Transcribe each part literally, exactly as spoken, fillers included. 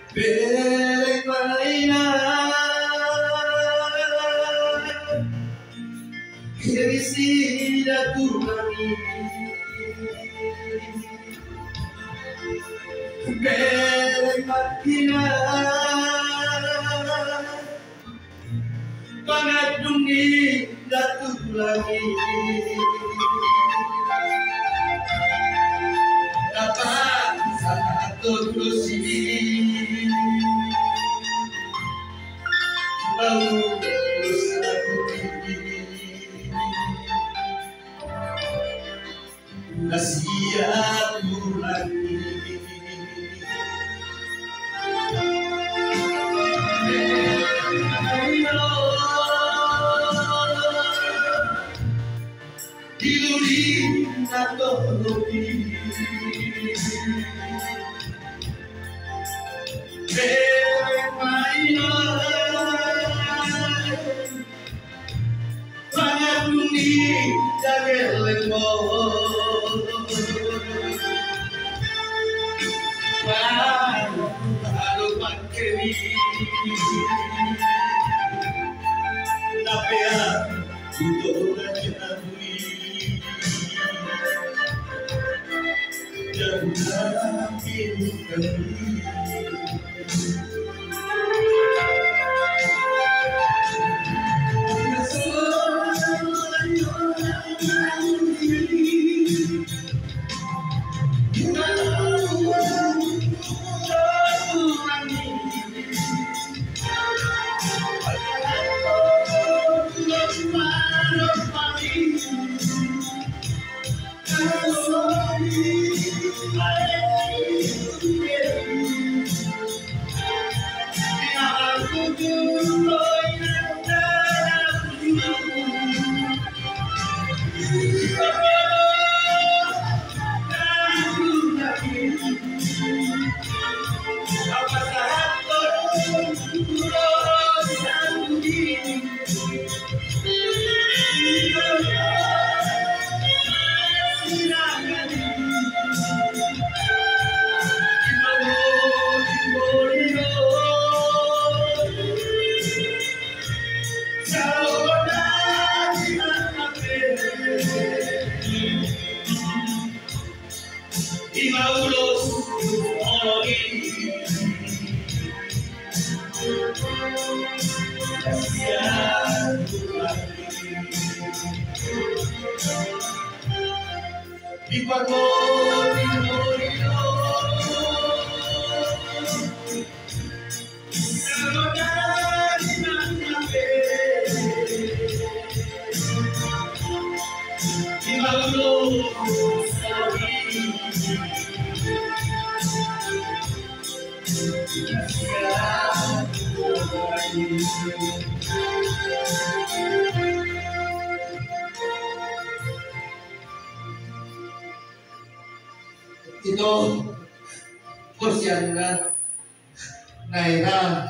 Bereng ma inang, hira si datulang i. Bereng ma inang, pangandung ni datulang i. Dapat satu kursi. Mau satu kursi. Nasihat ulang. Di duri na topi. Bereng ma inang. Pangandung ni dageleng mo. Baru, baru pangkemi. Napea, itu raja bui. Jauh lagi. Ima ulos, olo i. Di pangoli-ngoli do. Ito, porsianna. Naina,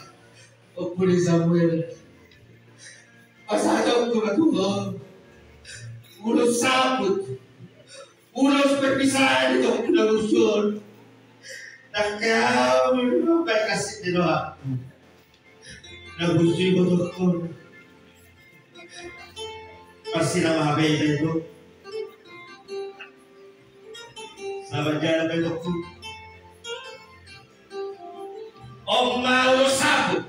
ompu ni Samuel. Pasahatonku ma tu ho ulos saput, ulos perpisahan di ompu na busu on. Nang kau mambaen asing di doa. Na busu i, ibotongku. Pasti nama habei itu. Sabar jalan, ibotongku. On ma ulos saput.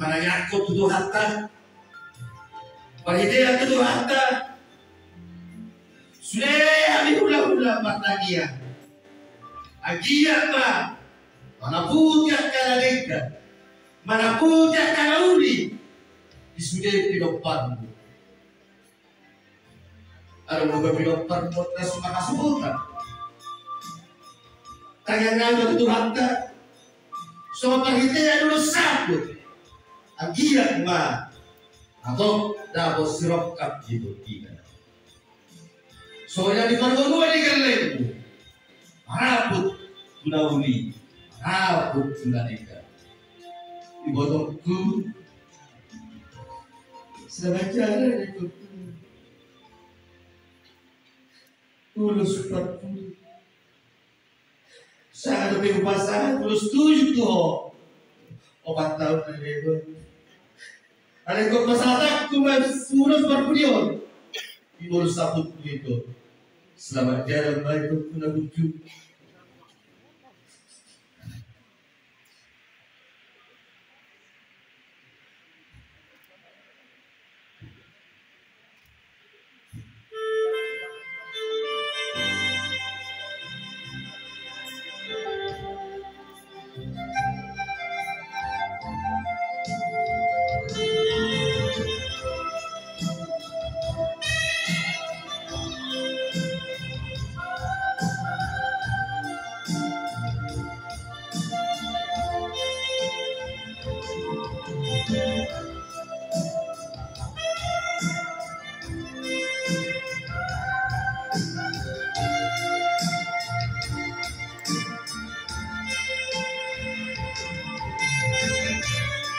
Panangiangkon tu Tuhanta. Parhitean tu Tuhanta. Sude hami hulahula martangiang. Anggiat ma manaputi angka na denggan, manaputi angka na uli di sude pinomparmu. Adong do ba pinomparmu na so mangasuhuthon tangiang nami tu Tuhanta, songon parhitean ulos saput. Anggiat ma antong dapot sirongkap di tondina. Songon i di parngoluan ni gellengmu, maraput tu na uli, maraput tu na denggan. Ibotongku, sabar jalan, ibotongku. Ulos parpudi. Sada pe upasaha ulos tuju tu ho. Opat taon na lewat. Alai ingkon pasahatanku ma ulos parpudi on. Di ulos saput itu. Selamat jalan baik tu na bujuk.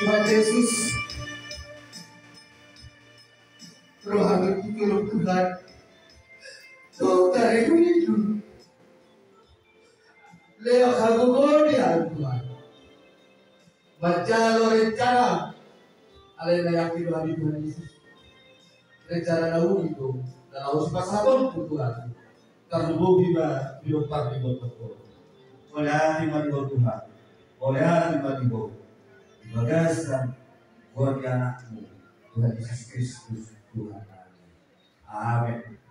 Tuhan Yesus, rohangku, tolong Tuhan, tong tarikku hidup. Lehon hagogoon di hami Tuhan. Manjalo rencana, alai na yakin do hami Tuhan Yesus. Rencana na uli do na laho sipasahatonku Tuhan. Tarlumobi ma di pinompar ni botohon. Mauliate ma di Ho Tuhan. Mauliate ma di Ho. Di bagasan goar ni Anakmu Tuhan Yesus Kristus Tuhan nami. Amen.